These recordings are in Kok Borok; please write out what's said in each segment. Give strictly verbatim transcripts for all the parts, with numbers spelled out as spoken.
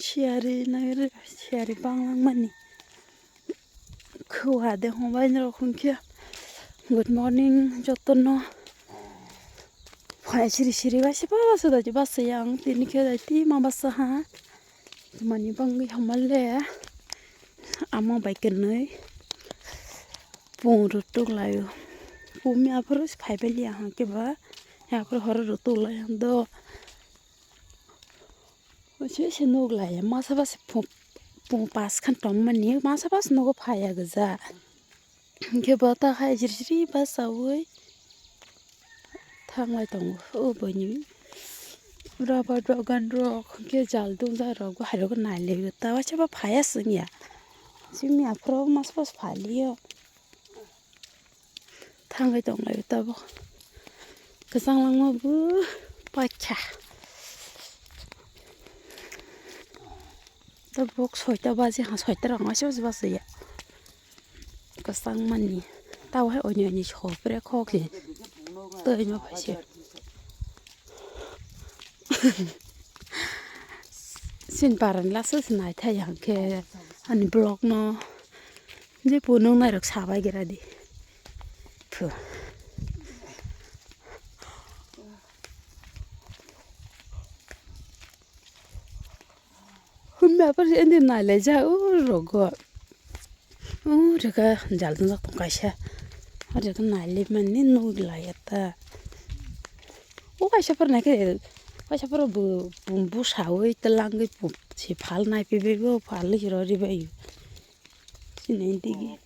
Siyari nai re, siyari bang langmani. Khua de hwnbai norok hwnkhe. Good morning jotono. Phai siri siri bai se basa da basa yang tini khe dai ti ma basa ha. Mani bangwi hamale. Ama bai kwnwi. Pung rw tuk laio. Pumi aphuru phai bai liya hwnkhe ba. Aphuru horo rw tuk lai do. Waisa se nuk laiya masa bas pung pas khan tongmani masa bas nugo phaiya gwja. Hwnkhe bo ta hai jiri jiri basaui thanglai tongo. O bini rubber bagan rok hwnkhe jal dungjak rok bo hai rok nai lai ta waisa bo phaiya swngya. Chini aphuru masa bas phaliyo. Thangwi tonglaio tabuk. Kwchang langma bo paikha. Tabuk soita baji ha, soita rok waisa waisa bachaya. Kwchang mani. Tabo hai oni oni sopre khokli. Twi ma phaise. Sin paran lasa se naithai hwnkhe ani vlog no. Je po nung nairok sabai gira di. Phu. Hwnba par endi nai lai ja o rogo. O rega jal dun jak tong kaisa. O rega nai lai mani nuk lai eta. O kaisa par nai ke kaisa par bu bu sawi telangwi si phal nai pi bai bo phal ri ro ri bai. Sinai digi.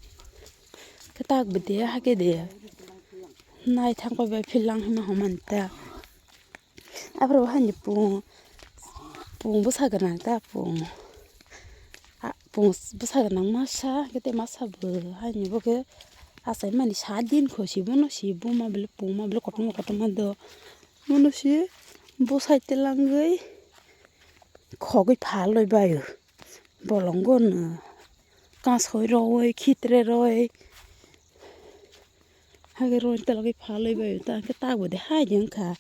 Kwtak bo de, hake de. Nai thang pai bai philang hima homani ta. Aphuru bo hani pung, pung bwsa gwnang ta pung. A, pung bwsa gwnang masa, kete masa bo hani bo khe achaimani sa din kho si bono si buma bwlai pung ma bwlai kotorma kotorma do. Bono si bwsai telangwi khogwi phalwi baio. Bolongo no kasoi roi khitre roi hage roi tologoi phaloi bai ta hwnkhe ta bo de hai de wngkha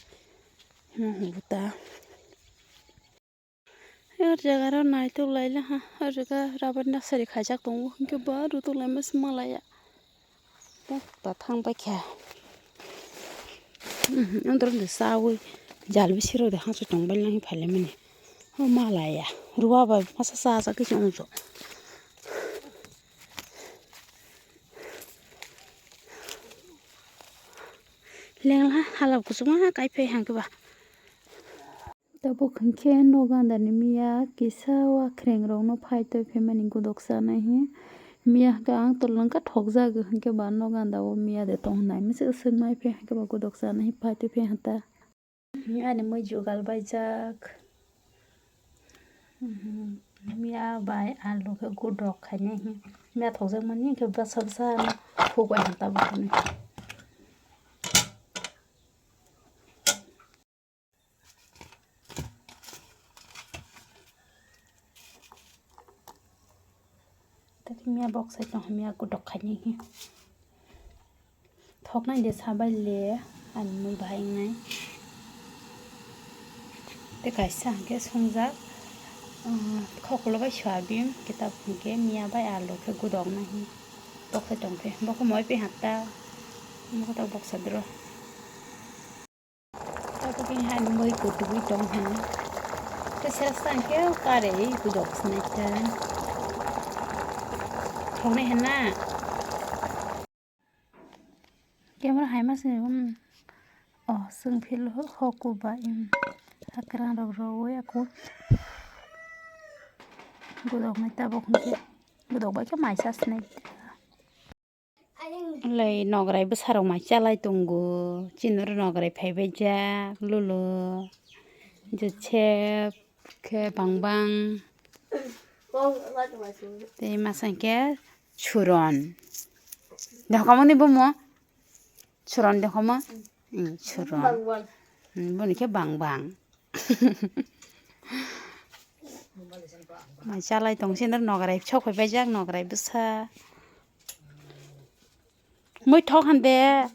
hima hwnbo ta. O jaga rw naitok laila ha o jaga rubber nasari khaijak tongo hwnkhe bo rw tok laima se malaya. Ba thang bai kha. Andro de sawi jal bisi rok de hangsoi tong bai lang phai lai mani. O malaya. Ruwa bai masa sa sa khe chong chong. Lengla hala kuchukma kai phai hang khe ba. Tabuk hwnkhe nok gandani miya kisa o akhrengrokno phai twi phaimani godok chanai hi. Miya hwnkhe ang tolong khe thokjagwi hwnkhe ba nok ganda o miya de tong hinai misa swk mai phi hwnkhe ba godok chanai hi phai twi phi hata. Ani mui jugal baijak. Miya bai alu khe godok khainai hi. Miya thokjakmani hwnkhe bwsa bwsa thuk bai hata bo hwnwi. Tei miya bok sai tong miya godok khainai hi. Thoknai de sabai le ani mui bahai wngnai. Tei kaisa hwnkhe songjak, ah, khoklo bai soyabin, kitab hwnkhe miya bai alu khe godok nai hi. Bok sai tong phi, bokhe moi phi hata, bokhe tak bok sadro. Tabuk hai mui kutugwi tong ha. Tei sera sera khe karwi kudok sinai ta. Thoknai hena. Camera hai ma se, um. Oh, sung phil ho, ho kuba, um. Hakrang rok rwi aku. Kudok nai tabuk hwnkhe. Kudok bai khe maisa sinai ta. Lai nograi bwsarok mai chalai tongo. Chini oro nograi phaibaijak, Lulu, Josep, khe Bangbang. Tei masa hwnkhe Suron. Dokhomani bumo? Suron dokhoma? Hmm, Suron. Hmm, boni khe Bangbang. Mai chalai tong sini nograi sok phaibaijak nograi bwsa. Mui thok hande.